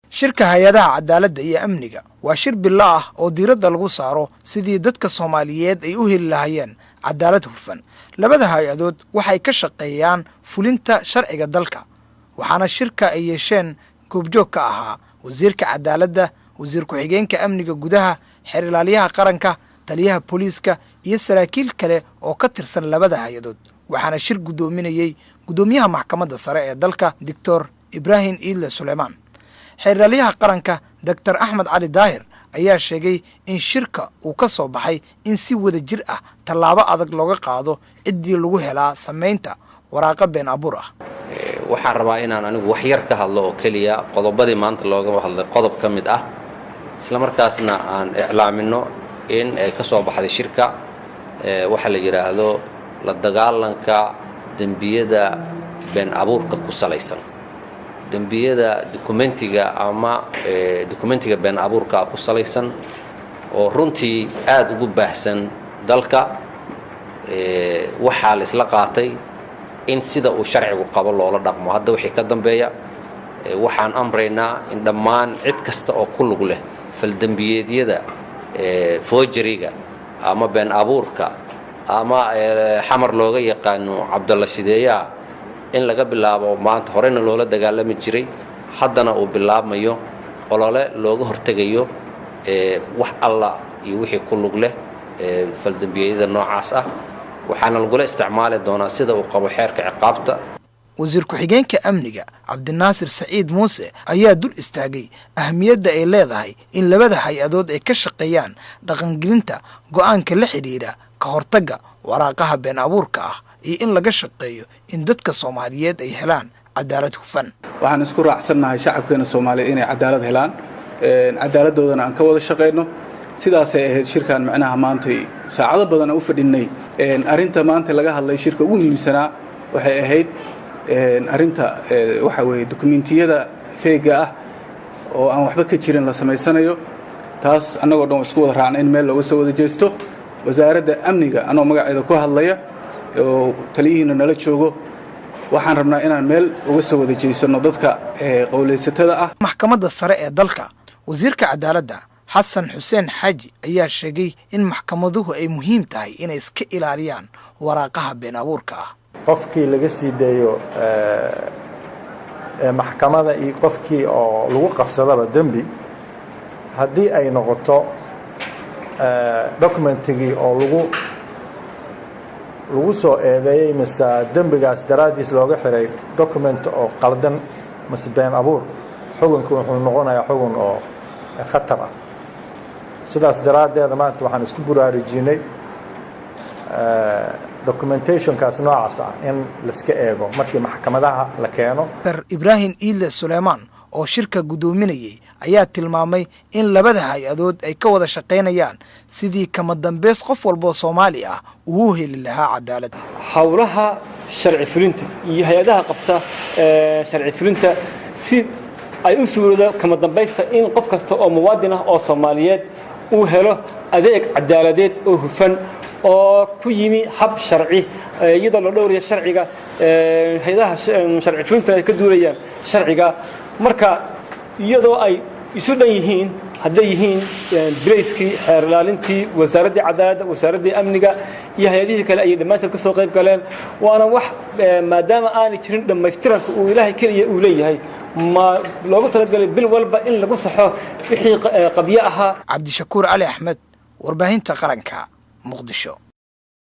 Shirka hay-adaha cadaaladda iyo amniga waa shir bilo ah oo diiradda lagu saaro sidii dadka Soomaaliyeed ay u heli lahaayeen cadaalad hufan. Labada hay-adood waxay ka shaqeeyaan fulinta sharciga dalka, waxaana shirka ay yeesheen goobjoog ka ahaa wasiirka cadaaladda, wasiir ku-xigeenka amniga gudaha, xeer ilaaliyaha qaranka, taliyaha booliiska iyo saraakiil kale oo ka tirsan labada hay-adood. Waxaana shir guddoominayey guddoomiyaha maxkamadda sare ee dalka, Doctor Ibraahim Iidle Suleymaan. Xeer ilaaliyaha qaranka, Doctor Axmed Cali Daahir, ayaa sheegay in shirka uu ka soo baxay in si wada jir ah tallaabo adag looga qaado ciddii lagu helaa samaynta waraaqo been abuur ah. Waxaan rabaa inaan anigu wax yar ka hadlo oo keliya qodobadii maanta looga hadlay qodob ka mid ah, isla markaasna aan iclaamino in ay ka soo baxday shirka waxaa la yidhaahdo la dagaalanka dembiyada been abuurka ku salaysan, dembiyada dokumentiga ama dokumentiga been abuurka ku salaysan oo runtii aad ugu baahsan dalka. Waxaa la isla qaatay in sida uu sharcigu qabo loola dhaqmo. Hadda wixii ka dambeeya, waxaan amraynaa in dhammaan cid kasta oo ku lug leh faldembiyeedyada forgery-ga ama been abuurka ama Xamar looga yaqaano Cabdalla Shideeyaha in laga bilaabo maanta, horeyna loola dagaalami jiray, haddana uu bilaabmayo olole looga hortegayo wax alla iyo wixii ku lug leh faldembiyeedyada noocaas ah. Waxaana lagula isticmaali doonaa sida uu qabo xeerka ciqaabta. Wasiir ku-xigeenka amniga, Cabdinaasir Saciid Muuse, ayaa dul istaagay ahmiyadda ay leedahay in labada hay-adood ay ka shaqeeyaan dhaqangelinta go'aanka la xidhiidha ka hortagga waraaqaha been abuurka ah iyo in laga shaqeeyo in dadka Soomaaliyeed ay helaan cadaalad hufan. Waxaan isku raacsannahay shacabkeena Soomaaliyeed inay cadaalad helaan, cadaaladdoodana aan ka wada shaqayno. Sidaasay ahayd shirkan macnaha maantay saacado badan aan u fadhinnay. Arrinta maanta laga hadlay shirka ugu muhiimsanaa waxay ahayd arrinta waxa weeye dukumentiyada fake-ga ah oo aan waxba ka jirin la samaysanayo. Taas annagoo dhan isku wada raacna in meel looga soo wada jeesto. Wasaaradda amniga, anoo magaceeda ku hadlaya oo taliyihiina nala joogo, waxaan rabnaa inaan meel uga soo wada jeesano dadka qowlaysatada ah. Maxkamadda sare ee dalka, wasiirka cadaaladda Xasan Xuseen Xaaji ayaa sheegay in maxkamaduhu ay muhiim tahay inay iska ilaaliyaan waraaqaha been abuurka ah. Qofkii laga sii deeyo maxkamada iyo qofkii oo lagu qabsadaba dembi, haddii ay noqoto documentigii oo lagu soo eedeeyey mise dembigaas daraaddiis looga xiray document oo qaldan mise been abuur, xukunku wuxuu noqonayaa xugun oo khatar ah. Sidaas daraaddeeda maanta waxaan isku buraarujinay documentationkaas noocaas ah in laiska eego markii maxkamadaha la keeno. Dr Ibraahim Iidle Suleymaan oo shirka guddoominayey ayaa tilmaamay in labada hay-adood ay ka wada shaqaynayaan sidii kama dambeys qof walboo Soomaali ah uu heli lahaa cadaalad. Howlaha sharci fulinta iyo hay-adaha qabta sharci fulinta, si ay u suurado kama dambaysta in qof kasta oo muwaadin ah oo Soomaaliyeed uu helo adeeg cadaaladeed oo hufan oo ku yimi hab sharci, iyadoo la dhowraya sharciga, hay-adaha sharci fulinta ay ka duulayaan sharciga. Marka iyadoo ay isu dhan yihiin, hadday yihiin bilayskii, xeer ilaalintii, wasaaraddii cadaaladda, wasaaraddii amniga iyo hay-adihii kale, ayay dhammaantood ka soo qayb galeen. Waana wax maadaama aanay jirin dhammaystiranka uu Ilaahay keliya uu leeyahay, ma loogu talagalay bil walba in lagu saxo wixii qabyo ahaa. Cabdishakuur Cali Axmed, Warbaahinta Qaranka, Muqdisho.